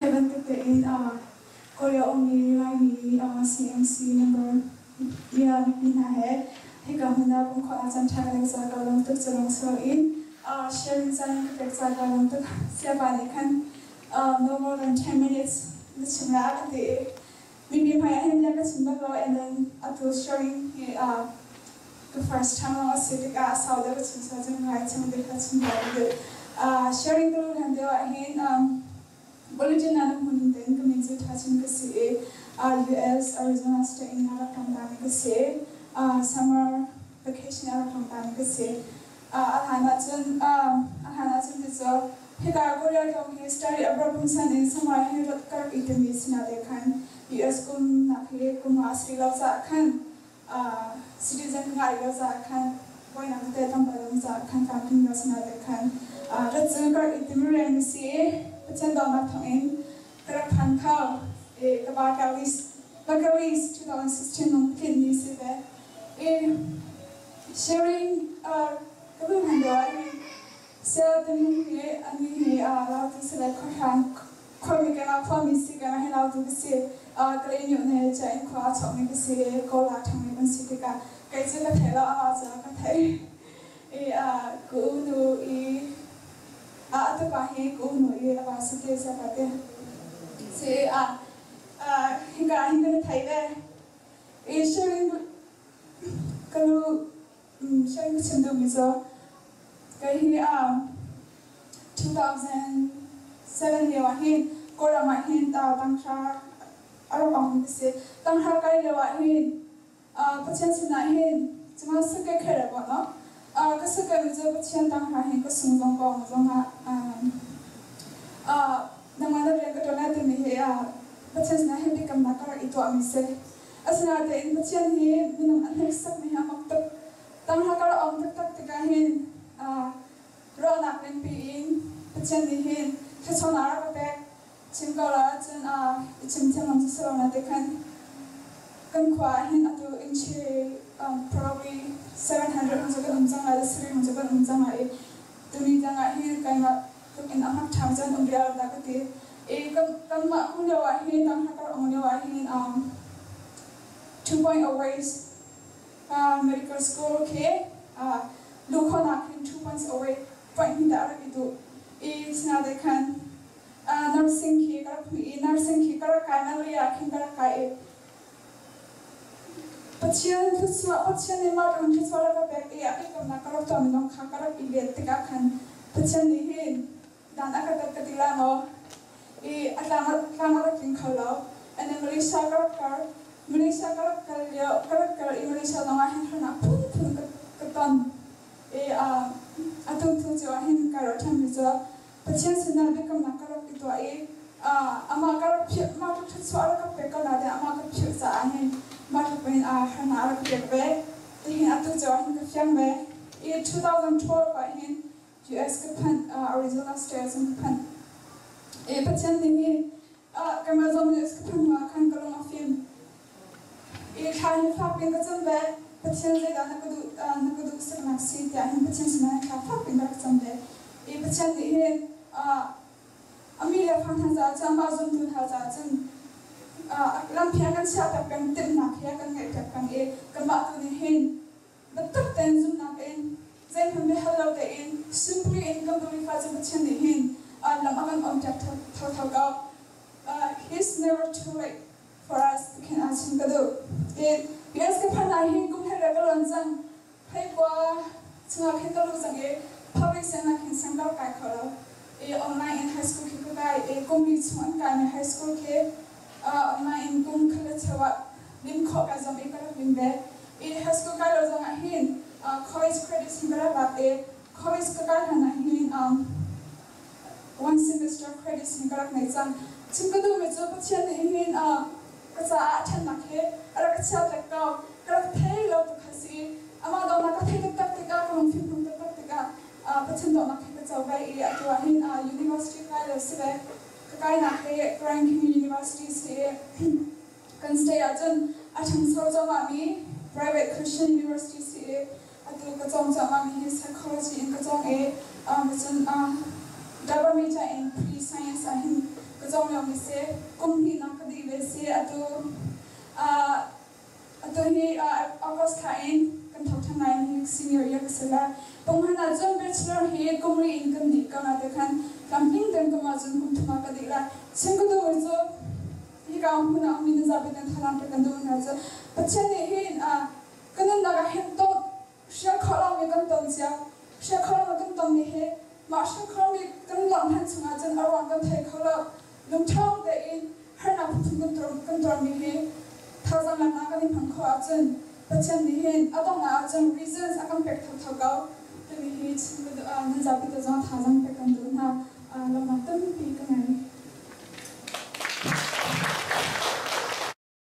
Hi bantuk tein Korea ummi Laimi CMC member mipi hna he hika hmun ah pumkhawhnak caan ṭha kan ca ka lawm tuk. Cu lawng si loin sharing caan ka pek ca ka lawm tuk. Sayapa nih khan no more than 10 minutes na chim la a ka ti i mipi hmai ah hin bia ka chim bal lo, and then atu sharing hi ka first time lawng a si tikah sau deuh ka chim sual cun ngai chung te kha chim lai ka duh. Sharing ka luh hlan deuh ah hin bulletin ah na hmun tein ka min cu Tha Chin ka si i US Arizona State in a rak tlangtami ka si. Summer vacation a rak tlangtami ka si. A hlan ahcun ti cu hika Korea tlawng hi study abroad pungsan in summer hi rat ka rak i timi sinate khan US kum nak hi kum nga a si lo caah khan, citizen ka ngah lo caah khan, buainak tete tlawmpal um caah khan tlamtling lo sinate khan rat cu ka rak i tim reng si i Pathian dawtnak thawngin ka rak phan kho i ka bucket list 2016 nung tlinh ni si ve. I sharing ka duh hman deuh ah hin Saya Timung hi ani hi Lautu sile khuahran khuami keimah khuami si, keimah hi Lautu ka si. Kalaymyo ne cha in khua a chuakmi ka si i Kawla ṭhangmi kan si tikah kei cu ka thei lo, amah cu ka thei i ka unu i atu pa hi ka unu i a va si te siapa te si. Hika hin kan i thei ve i sharing ka lu sharing ka chim duhmi cu kei hi 2007 lio ah hin Kawlram ah hin tanghra a rak ong ka si. Tanghra kai lio ah hin Pathian sinah hin cuma sake khere bo no ka sake mi cu Pathian tanghra hin ka sung zong ko zong ah nangmah na rian ka ṭuan lai timi hi Pathian sinah hin biakamnak ka rak i tuahmi si. Asinain Pathian hi minung a hneksak mi hi a mak tuk. Tanghra ka rak ong taktak tikah hin ruahnak ningpi in Pathian nih hin thluachuahnak a rak ka pek. Chim ko la ahcun i chim thiam lam cu si lo na te khan kan khua ah hin atu inchi probably 700 hung cu kan um cang lai, sarih hung cu kan um cang lai i tuni tiang ah hin keimah tluk in a hmak ṭham cun um rial dah ka ti. I kanmah kum lio ah hin tanghra kar ong lio ah hin 2.0 ways medical school khi luh khawhnak hin 2 points away, point hnih dah a rak i duh i sinate khan nursing khi ka rak hmuh i nursing khi ka rak kai Malaysia ah khin ka rak kai i Pathian thluachuah, Pathian nih mah tluk thluachuah rak ka pek i a biakamnak ka rak tuahmi zong kha ka rak i let tikah khan Pathian nih hin dan a ka tat ka ti la maw i a tlang a rak tling kho lo. And then Malaysia ka rak kal. Malaysia ka rak kal lio ka rak kal i Malaysia zong ah hin harnak phunphun ka ton i atu tu cu ah hin kai ruah ṭhanmi cu Pathian sinah biakamnak ka rak i tuah i amah ka rak philh, mah tluk thluachuah a rak ka pek ko nain amah ka philh caah hin mah tluk in harnak a rak ka pek ve. Tihin atu cu ah hin ka fiang ve. I 2012 ah hin US ka phanh, Arizona State cun ka phanh. I Pathian nih hi keimah zong US ka phanh hnu ah khan ka lung a fim. I thla hi fak piin ka cam ve. Pathian, zeidah na ka duh saknak si tiah hin Pathian sinah hin thla fak piin ka rak cam ve. I Pathian nih hin a mi le fa hna caah cun, amah zumtu hna caah cun lampi a kan chiahpiak peng, timhnak hi a kan ngeihpiak peng i kanmah tu nih hin biatak tein zumhnak in, zeihmanh biahal lo tein, simply in kan believe ahcun Pathian nih hin lam a kan onpiak thotho ko. He's never too late for us ti khin aa chim ka duh. US ka phanh ah hin kum hlei ka luan cang. Hlei 9 chungah khin ka luh cang i public sianginn khin sang ka rak kai kho lo. I online in high school khi ka kai i kum li chung an kaimi high school khi online in kum khat le cheu ah lim khawh kai zuam i ka rak lim ve. I high school kai lo zong ah hin college credits hin ka rak lak i college ka kai hlan ah hin one semester credits hin ka rak ngei cang. Chim ka duhmi cu Pathian nih hin ka caah a ṭhatnak hi a rak ka chiat ko. Ka rak thei lo tuk kha si. Amah dawtnak ka theih taktak tikah, ka lungfim hlum taktak tikah Pathian dawtnak hi ka co ve i atu ah hin university kai lo si ve. Ka kainak hi Grand King University si i kan state ahcun a ṭhangcho cuahmahmi private Christian university si i atu ka cawng cuahmahmi hi psychology in ka cawng i cun double major in pre-science ah hin ka cawng liomi si. Kum hnihnak ka dih ve si. Atu atu hi August thla in kan thawk ṭhan lai hi senior year ka si la. Punghman ahcun bachelor hi kum ri in kan dih ko na te khan tlamtling ten kum ahcun kum thum ah ka dih la. Chim ka duhmi cu hika hmun ah ummi na zapi nan thazaang pek kan duh hna cu Pathian nih hin kan nunnak ah hin dawt hrial khawh lomi kan ton cio. Hrial khawh lomi kan tonmi hi mah hrial khawh lomi kan lawmh chungah cun a ruang kan thei kho lo. Lungṭhawng tein harnak phunphun kan tuarmi hi thazaang laknak kan i hman khawh ahcun Pathian nih hin a donghnak ahcun reasons a kan pek thotho ko timi hi chim ka duh. Nan zapi te zong thazaang pek kan duh hna. Lawmhnak tampi ka ngei.